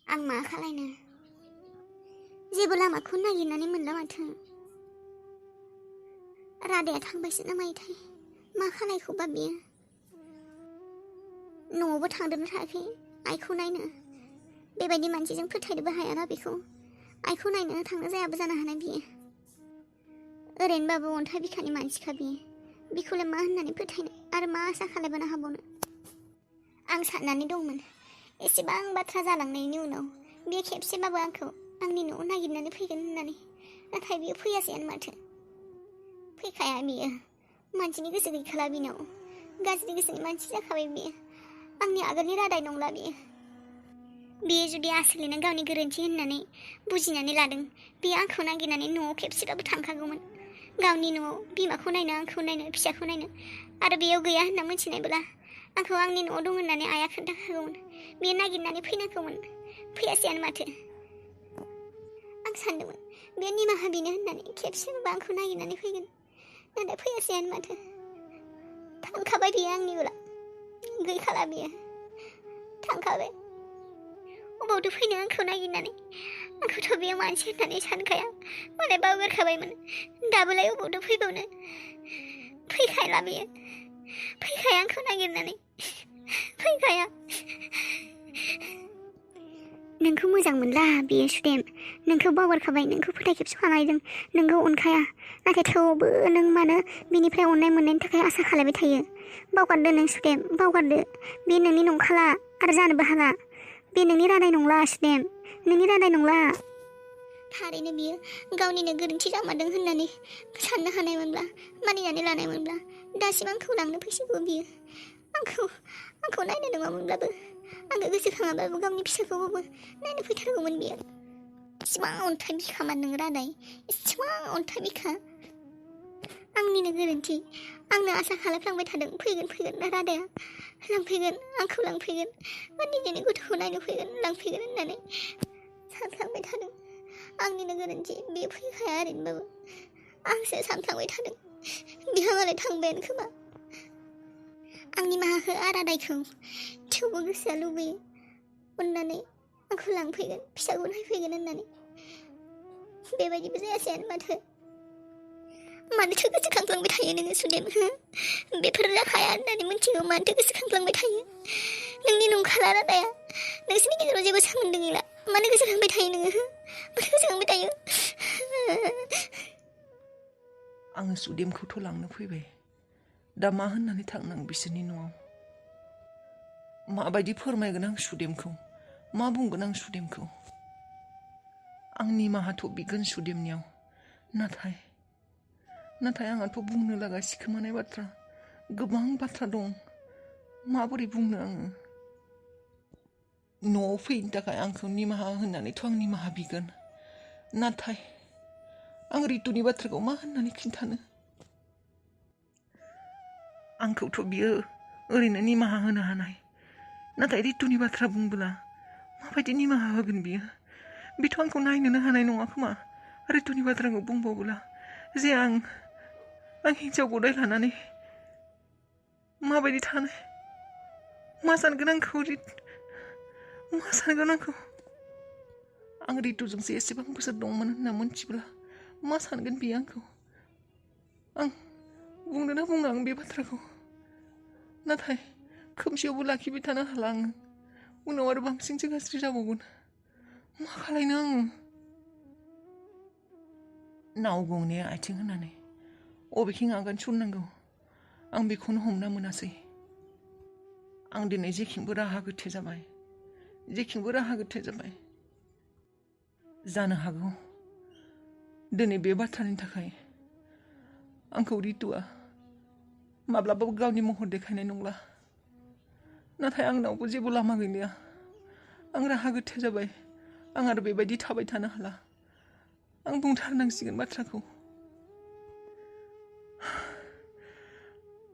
आं मा खालायनो जेबो लामाखौ नागिरनानै मोनला माथो रादाया थांबायसो ना मायोथाय मा खालायखौबा बियो न'आवबो थांदोंना थायाखै आइखौ नायनो बेबायदि मानसिजों फोथायनोबो हायाना बेखौ आइखौ नायनो थांनो जायाबो जानो हानाय बियो ओरैनोबाबो अन्थाइ बिखानि मानसिखा बिखौलाय मा होननानै फोथायनो आरो मा आसा खालायबानो हाबावनो आं साननानै दंमोन एसेबां बाथ्रा जालांनायनि उनाव बियो खेबसेबाबो आंखौ आंनि न'आव नागिरनानै फैगोन होननानै नाथाय बियो फैयासैयानो माथो फैखाया बियो मानसिनि गोसो गैखाला बिनाव गाज्रि गोसोनि मानसि जाखाबाय बियो आंनि आगोलनि रादाय नंला बियो जुदि आसोलैनो गावनि गोरोन्थि होननानै बुजिनानै लादों बियो आंखौ नागिरनानै न'आव खेबसेबाबो थांखागौमोन गावनि न'आव बिमाखौ नायनो आंखौ नायनो फिसाखौ नायनो आरो बेयाव गैया होनना मिथिनायब्ला आंखौ आंनि न'आव दं होननानै आइया खोन्थाखागौमोन बियो नागिरनानै फैनांगौमोन फैयासैयानो माथो आं सानदोंमोन बियो निमाहा बिनो होननानै खेबसेबाबो आंखौ नागिरनानै फैगोन नाथाय फैयासैयानो माथो थांखाबाय बियो आंनि उनाव गैखाला बियो थांखाबाय अबावथो फैनो आंखौ नागिरनानै आंखौथ' बियो मानसि होननानै सानखाया मालाय बावगारखाबायमोन दाबोलाय अबावथो फैबावनो फैखाला बियो फैखाया आंखौ नागिरनानै फैखाया नोंखौ मोजां मोनला बियो सुदेम नोंखौ बावगारखाबाय नोंखौ फोथायखेबस खालायदों नोंखौ अनखाया नाथाय थेवबो नों मानो बिनिफ्राय अननाय मोननायनि थाखाय आसा खालायबाय थायो बावगारदो नों सुदेम बावगारदो बे नोंनि नंखाला आरो जानोबो हाला बे नोंनि रादाय नंला सुदेम नोंनि रादाय नंला थारैनो बियो गावनिनो गोरोन्थि जामारदों होननानै साननो हानायमोनब्ला मानिनानै लानायमोनब्ला दासिम आंखौ लांनो फैसिगौ बियो आंखौ नायनो नङामोनब्लाबो आंखौ गोसोखाङाब्लाबो गावनि फिसाखौबो नायनो फैथारगौमोन बियो इसिबां अन्थाइ बिखामोन नों रादाय इसिबां अन्थाइ बिखा आंनिनो गोरोन्थि आंनो आसा खालामफ्लांबाय थादों फैगोन रादाया लांफैगोन आंखौ लांफैगोन बा निजेनि गथ'खौ नायनो फैगोन लांफैगोन होननानै सानफ्लांबाय थादों आंनिनो गोरोन्थि बियो फैखाया ओरैनोबाबो आंसो सानफ्लांबाय थादों बिहा मालाय थांबायानो खोमा आंनि माहाखौ रादायखौ थेवबो गोसोआ लुबैयो अननानै आंखौ लांफैगोन फिसाखौ नायफैगोन होननानै बेबायदिबो जायासैयानो मानोथो गोसोखांफ्लांबाय थायो नोङो सुदेम बेफोर जाखाया होननानै मिथिगौ मानोथो गोसोखांफ्लांबाय थायो नोंनि नंखाला रादाया नोंसोरनि गेजेराव जेबो सोमोन्दो गैला मानो गोसोखांबाय थायो नोङो मानो गोसोखांबाय थायो आङो सुदेमखौथ' लांनो फैबाय दा मा होननानै थांनां बिसोरनि न'आव माबायदि फोरमायगोन आं सुदेमखौ मा बुंगोन आं सुदेमखौ आं निमाहाथ' बिगोन सुदेमनियाव नाथाय आंहाथ' बुंनो लागा सिखोमानाय बाथ्रा गोबां बाथ्रा दं माबोरै बुंनो आङो न'आव फैनो थाखाय आंखौ निमाहा होननानैथ' आं निमाहा बिगोन नाथाय आं रितुनि बाथ्राखौ मा होननानै खिन्थानो आंखौथ' बियो ओरैनो निमाहा होनो हानाय नाथाय रितुनि बाथ्रा बुंबोला माबायदि निमाहा होगोन बियो बेथ' आंखौ नायनोनो हानाय नङा खोमा रितुनि बाथ्राखौ बुंबावोब्ला जे आं हिन्जाव गदाय लानानै माबायदि थानाय मा सानगोन आंखौ आं रितुजोंसो एसेबां बोसोर दंमोन होनना मोनथिब्ला मा सानगोन बियो आंखौ आं बुंनोनो बुङो आं बे बाथ्राखौ नाथाय खोमसियावबो लाखिबाय थानो हाला आङो उनाव आरो बांसिनसो गाज्रि जाबावगोन मा खालायनो आङो नाव गंनाया आथिं होनानै अबेथिं आगान सुरनांगौ आं बेखौनो हमना मोनासै आं दिनै जेखिंबो राहा गोथे जाबाय जानो हागौ दिनै बे बाथ्रानि थाखाय आंखौ रितुआ माब्लाबाबो गावनि महर देखायनाय नंला नाथाय आंनावबो जेबो लामा गैलिया आं राहा गोथे जाबाय आं आरो बेबायदि थाबाय थानो हाला आं बुंथारनांसिगोन बाथ्राखौ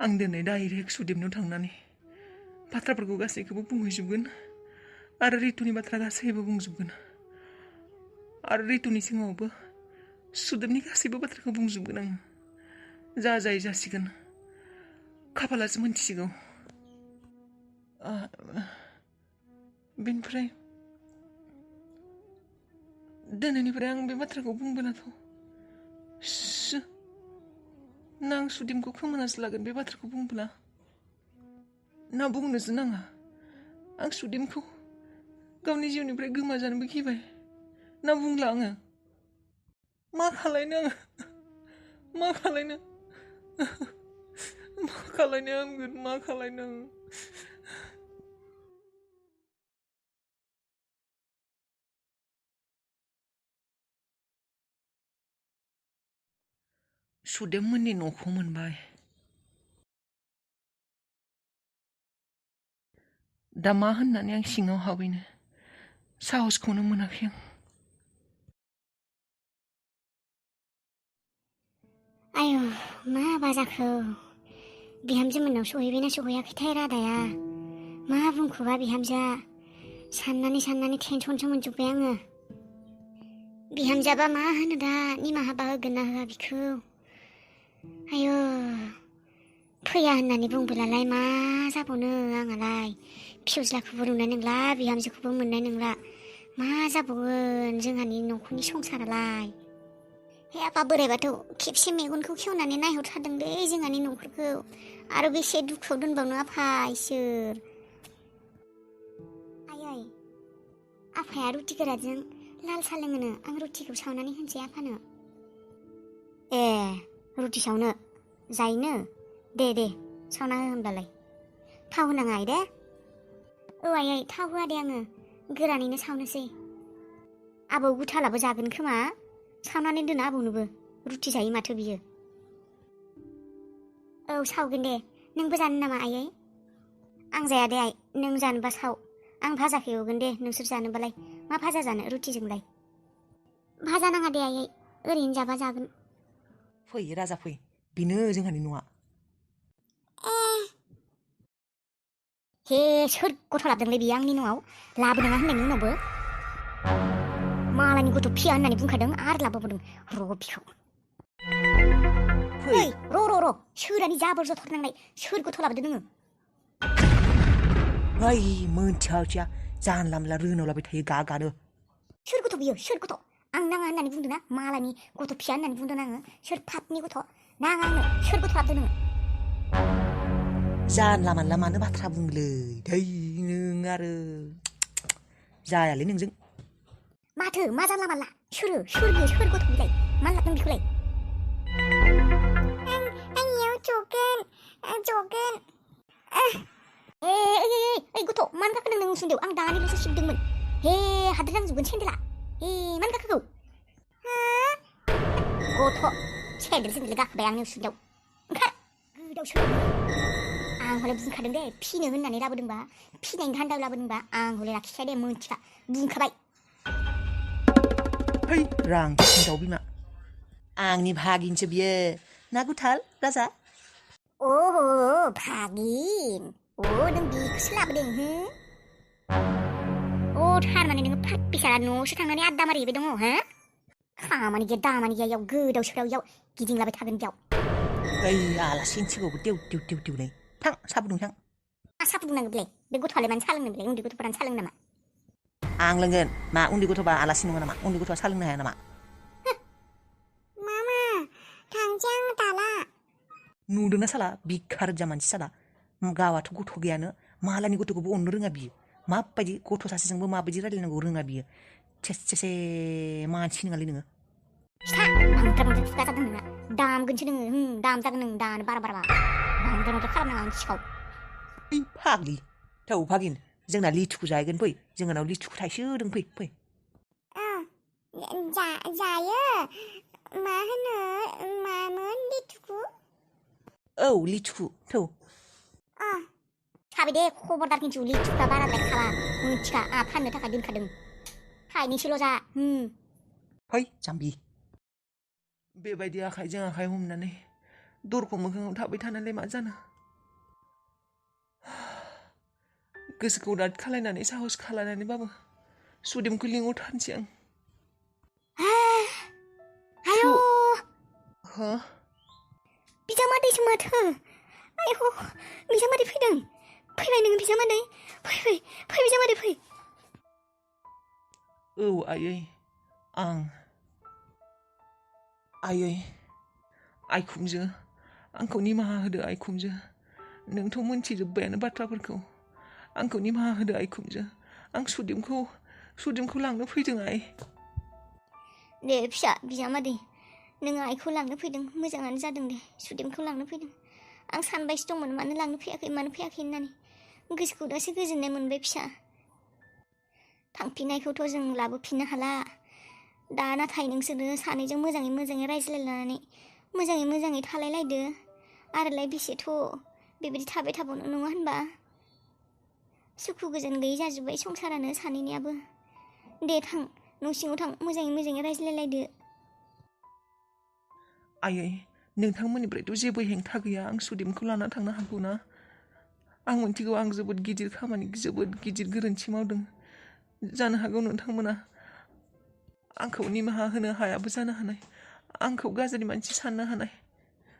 आं दिनै डाइरेक्ट सुदेमनाव थांनानै बाथ्राफोरखौ गासैखौबो बुंहैजोबगोन आरो रितुनि बाथ्रा गासैबो बुंजोबगोन आरो रितुनि सिगाङावबो सुदेमनि गासैबो बाथ्राखौ बुंजोबगोन आङो जा जाय जासिगोन खाफालासो मोनथिसिगौ बेनिफ्राय दिनैनिफ्राय आं बे बाथ्राखौ बुंबोलाथ' ना आं सुदिमखौ खोमानासो लागोन बे बाथ्राखौ बुंबोला ना बुंनोसो नाङा आं सुदिमखौ गावनि जिउनिफ्राय गोमाजानोबो गिबाय ना बुंला आङो मा खालायनो आङो मा खालायनो मा खालायनो सुदेममोननि न'खौ मोनबाय दा मा होननानै आं सिङाव हाबैनो साहसखौनो मोनाखै आं आयु माबा जाखो बिहामजो मोननाव सहैबायना सहैयाखैथाय रादाया मा बुंखोबा बिहामजोआ साननानै टेनसनसो मोनजोब्बाय आङो बिहामजोआबा मा होनो दा निमाहाबा होगोन ना होआ बिखौ आयु फैया होननानै बुंबोलालाय मा जाबावनो आंहालाय फिसौज्लाखौबो नुनाय नंला बिहामजोखौबो मोननाय नंला मा जाबावगोन जोंहानि न'खरनि संसारालाय हे आफा बोराइ बाथौ खेबसे मेगनखौ खेवनानै नायहरथारदोंलै जोंहानि न'खरखौ आरो बेसे दुखुआव दोनबावनो आफा इसोर आयै आफाया रुटि गोराजों लाल साहा लोङोनो आं रुटिखौ सावनानै होनसै आफानो ए रुटि सावनो जायोनो दे सावना हो होनब्लालाय थाव होनाङा आइ दे औ आयै थाव होआ दे आङो गोरानैनो सावनोसै आबौ गुथालाबो जागोन खोमा सावनानै दोन आबौनोबो रुटि जायो माथो बियो औ सावगोन दे नोंबो जानो नामा आयै आं जाया दे आइ नों जानोबा साव आं भाजाखौ एवगोन दे नोंसोर जानोबालाय मा भाजा जानो रुटिजोंलाय भाजा नाङा दे आयै ओरैनो जाबा जागोन फै राजा फै बेनो जोंहानि न'आ हे सोर गथ' लाबोदोंलै बियो आंनि न'आव लाबोनाङा होननायनि उनावबो मालायनि गथ' फिया होननानै बुंखादों आरो लाबोबावदों र' बिखौ फै र' सोरानि जाबोर जथरनांनाय सोर गथ' लाबोदों नोङो ओइ मोनथिया जानला मोनला रोनावलाबाय थायो गागानो सोर गथ' बियो सोर गथ' आं नाङा होननानै बुंदों ना मालायनि गथ' फिया होननानै बुंदों आङो सोर फापनि गथ' नाङा आंनो सोर गथ' लाबोदों नोङो जानला मानला मानो बाथ्रा बुंलै दै नों आरो जायालै नोंजों माथो मा जानला मानला सोर बियो सोर गथ' बिलाय मानो लाबोदों बिखौलाय आं इयाव जगोन ए गथ' मानो गाखोदों नों उसुन्दैयाव आं दानिल'सो सिबदोंमोन हे हाद्रि नांजोबगोन सेन्देला मानो गाखोखौ गथ' सेन्देल गाखोबाय आंनि उसुन्दैयाव ओंखार गोदाव सोराव आं हले बुंखादों दे फिनो होननानै लाबोदोंबा फिनायनि धान्दायाव लाबोदोंबा आं हले लाखिखाया दे मोनथिखा बुंखाबाय फै रां दाउ बिमा आंनि भागिनसो बियो ना गुथाल राजा ओहो भागिन नों बिखौसो लाबोदों हो थारमाने नोङो फाप्पिसारा न'आवसो थांनानै आड्डा मारिहैबाय दङ हो खामानि गैया दामानि गैया इयाव गोदाव सोराव इयाव गिदिंलाबाय थागोन इयाव ओइ आलासि थिबावबो देव थां साहा फुदुं मा साहा फुदुंनांगौ बेलाय बे गथ'आलाय मानो साहा लोंनो बेलाय उन्दै गथ'फोरानो साहा लोङो नामा आं लोंगोन मा उन्दै गथ'बा आलासि नङा नामा उन्दै गथ'आ साहा लोंनो हाया नामा मामा थांसै आं दाला नुदोंना साला बिखारजा मानसि साला गावाथ' गथ' गैयानो मालायनि गथ'खौबो अननो रोङा बियो माबायदि गथ' सासेजोंबो माबायदि रायलायनांगौ रोङा बियो थेसे मानसि नङालै नोङो बांद्राय खुगा जादों नोंना दामगोनसो नोङो दाम जागोन नों दानो बारा बांद्राय खालामनाङा आं सिखाव ओइ फाग्लि थौ भागिन जोंना लिथुखु जाहैगोन फै जोंनाव लिथुखु थाइसे होदों फै जायो मा होनो मामोन लिथुखु औ लिथुखु थौ थाबाय दे खबरदार खिन्थु लिथुखुआ बाराद्राय खाला मोनथिखा आंहा फाननो थाखाय दोनखादों थाइनैसोल' जा फै जाम्बि बेबायदि आखाइजों आखाइ हमनानै दरखौ मोखाङाव थाबाय थानानै मा जानो गोसोखौ दाद खालायनानै साहस खालायनानैबाबो सुदेमखौ लिंहरथारनोसै आं आयौ हो बिजामादैसो माथो आयौ बिजामादै फैदों फैबाय नोङो बिजामादै फै बिजामादै फै औ आयै आं आयै आइखुमजो आंखौ निमाहा होदो आइखुमजो नोंथ' मोनथिजोब्बायानो बाथ्राफोरखौ आंखौ निमाहा होदो आइखुमजो आं सुदेमखौ लांनो फैदों आइ दे फिसा बिजामादै नोङो आइखौ लांनो फैदों मोजाङानो जादों दे सुदेमखौ लांनो फैदों आं सानबायसो दंमोन मानो लांनो फैयाखै होननानै गोसोखौ दासो गोजोननाय मोनबाय फिसा थांफिननायखौथ' जों लाबोफिननो हाला दा नाथाय नोंसोरो सानैजों मोजाङै रायज्लायलायनानै मोजाङै थालायलायदो आरोलाय बेसेथ' बेबायदि थाबाय थाबावनो नङा होनबा सुखु गोजोन गैयै जाजोब्बाय संसारानो सानैनियाबो दे थां न' सिङाव थां मोजाङै रायज्लायलायदो आयै नोंथांमोननिफ्रायथ' जेबो हेंथा गैया आं सुदेमखौ लाना थांनो हागौ ना आं मोनथिगौ आं जोबोद गिदिर गोरोन्थि मावदों जानो हागौ नोंथांमोना आंखौ निमाहा होनो हायाबो जानो हानाय आंखौ गाज्रि मानसि साननो हानाय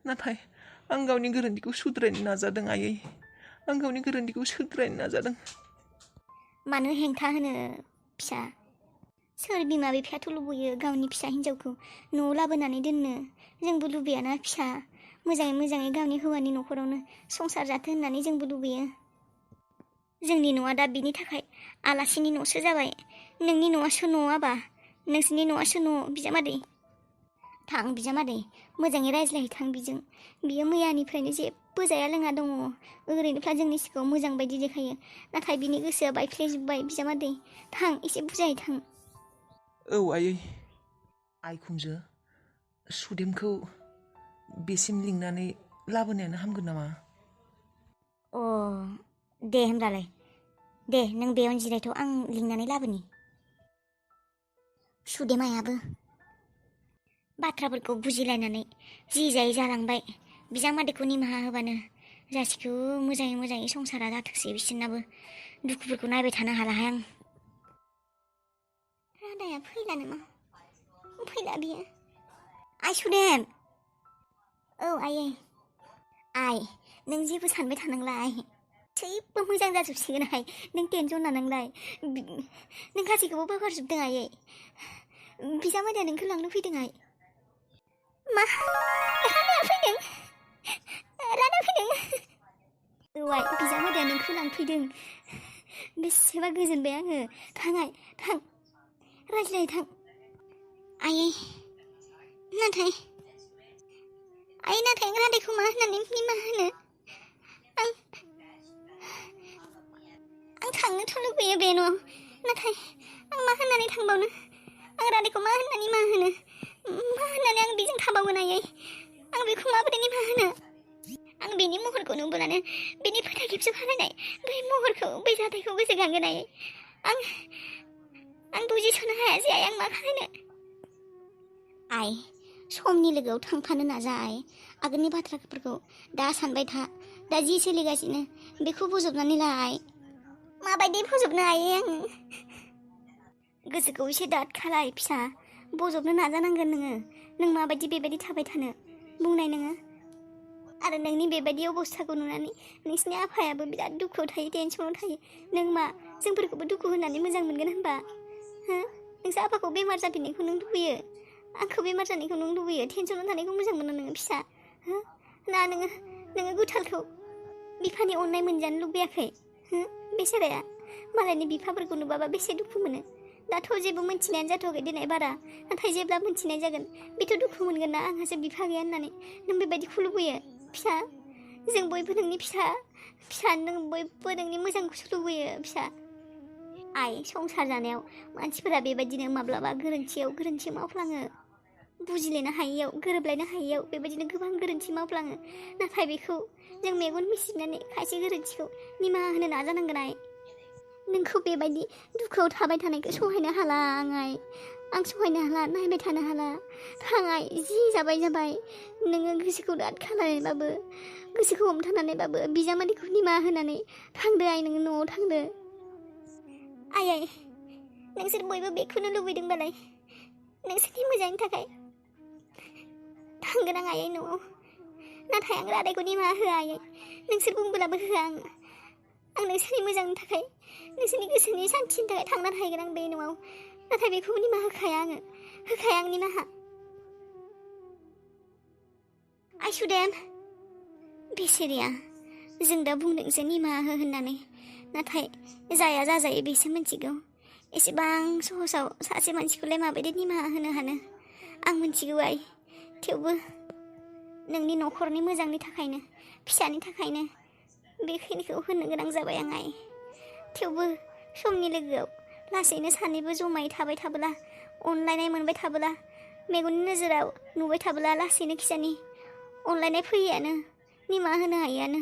नाथाय आं गावनि गोरोन्थिखौ सुद्रायनो नाजादों आयै आं गावनि गोरोन्थिखौ सुद्रायनो नाजादों मानो हेंथा होनो फिसा सोर बिमा बिफायाथ' लुबैयो गावनि फिसा हिन्जावखौ न'आव लाबोनानै दोननो जोंबो लुबैयाना फिसा मोजाङै गावनि हौवानि न'खरावनो संसार जाथो होननानै जोंबो लुबैयो जोंनि न'आ दा बिनि थाखाय आलासिनि न'सो जाबाय नोंनि न'आसो न'आबा नोंसोरनि न'आसो न' बिजामादै थां बिजामादै मोजाङै रायज्लायहैथां बिजों बियो मैयानिफ्रायनो जेबो जाया लोङा दङ ओरैनोफ्रा जोंनि सिगाङाव मोजां बायदि देखायो नाथाय बिनि गोसोआ बायफ्लेजोब्बाय बिजामादै थां एसे बुजायहैथां औ आयै आइखुमजो सुदेमखौ बेसिम लिंनानै लाबोनायानो हामगोन नामा अ दे होमब्लालाय दे नों बेयावनो जिरायथ' आं लिंनानै लाबोनि सुदेमायाबो बाथ्राफोरखौ बुजिलायनानै जि जायै जालांबाय बिजामादैखौ निमाहा होबानो जासिखौ मोजाङै संसारा जाथोंसै बिसोरनाबो दुखुफोरखौ नायबाय थानो हालाहाय आं रादाया फैला नामा फैला बियो आइ सुदेम औ आयै आइ नों जेबो सानबाय थानांला आइ गासैबो मोजां जाजोबसिगोन आइ नों टेनसन लानांलाय नों गासैखौबो बावगारजोबदों आयै बिजामादैया नोंखौ लांनो फैदों आइ मा रादाया फैदों औ आइ बिजामादैया नोंखौ लांफैदों बेसेबा गोजोनबाय आङो थां आइ थां रायज्लाय थां आयै नाथाय आं रादायखौ मा होननानै निमाहा होनो आं थांनोथ' लुबैयो बे न'आव नाथाय आं मा होननानै थांबावनो आं रादायखौ मा होननानै निमाहा होनो मा होननानै आं बेजों थाबावगोन आयै आं बेखौ माबोरै निमाहा होनो आं बेनि महरखौ नुबोनानै बेनि फोथा खेबसे फानायनाय बै महरखौ बै जाथायखौ गोसोखांगोन आयै आं बुजिस'नो हायासै आइ आं मा खालायनो आइ समनि लोगोआव थांफानो नाजा आइ आगोलनि बाथ्राफोरखौ दा सानबाय था दा जि सोलिगासिनो बेखौ बोजबनानै ला आइ माबायदि फोजोबनो आयै आं गोसोखौ एसे दाद खालाय फिसा बजबनो नाजानांगोन नों माबायदि बेबायदि थाबाय थानो बुंनाय नोङो आरो नोंनि बेबायदि अबस्थाखौ नुनानै नोंसिनि आफायाबो बिराद दुखुआव थायो टेनसनाव थायो नों मा जोंफोरखौबो दुखु होनानै मोजां मोनगोन होनबा हो नोंसोर आफाखौ बेमार जाफिननायखौ नों लुबैयो आंखौ बेमार जानायखौ नों लुबैयो टेनसनाव थानायखौ मोजां मोनो नोङो फिसा हो ना नोङो गुथालखौ बिफानि अननाय मोनजानो लुबैयाखै हो बेसेराया मालायनि बिफाफोरखौ नुबाबा बेसे दुखु मोनो दाथ' जेबो मोनथिनायानो जाथ'वाखै देनाय बारा नाथाय जेब्ला मोनथिनाय जागोन बेथ' दुखु मोनगोन ना आंहासो बिफा गैया होननानै नों बेबायदिखौ लुबैयो फिसा जों बयबो नोंनि फिसा नों बयबो नोंनि मोजांखौसो लुबैयो फिसा आइ संसार जानायाव मानसिफोरा बेबायदिनो माब्लाबा गोरोन्थि मावफ्लाङो बुजिलायनो हायैयाव गोरोबलायनो हायैयाव बेबायदिनो गोबां गोरोन्थि मावफ्लाङो नाथाय बेखौ जों मेगन मिसिबनानै खायसे गोरोन्थिखौ निमाहा होनो नाजानांगोन आइ नोंखौ बेबायदि दुखुआव थाबाय थानायखौ सहायनो हाला आं सहायनो हाला नायबाय थानो हाला थाङाय जि जाबाय नोङो गोसोखौ दाद खालामनानैबाबो गोसोखौ हमथानानैबाबो बिजामादैखौ निमाहा होनानै थांदो आइ नोङो न'आव थांदो आइ नोंसोर बयबो बेखौनो लुबैदोंबालाय नोंसोरनि मोजांनि थाखाय थांगोन आं आयै न'आव नाथाय आं रादायखौ निमाहा होआ आयै नोंसोर बुंबोलाबो होआ आं नोंसोरनि मोजांनि थाखाय नोंसोरनि गोसोनि सान्थिनि थाखाय थांना थाहैगोन आं बे न'आव नाथाय बेखौ निमाहा होखाया आङो होखाया आं निमाहा आइसुदेम बेसेरिया जों दा बुंदों जे निमाहा हो होननानै नाथाय जाया जाजायो बेसो मिथिगौ एसेबां सहसाव सासे मानसिखौलाय माबायदि निमाहा होनो हानो आं मिथिगौ आइ थेवबो नोंनि न'खरनि मोजांनि थाखायनो फिसानि थाखायनो बेखिनिखौ होनो गोनां जाबाय आं आइ थेवबो समनि लोगोआव लासैनो सानैबो जमायै थाबाय थाबोला अनलायनाय मोनबाय थाबोला मेगननि नोजोराव नुबाय थाबोला लासैनो खिजानि अनलायनाय फैयोआनो निमाहा होनो हायोआनो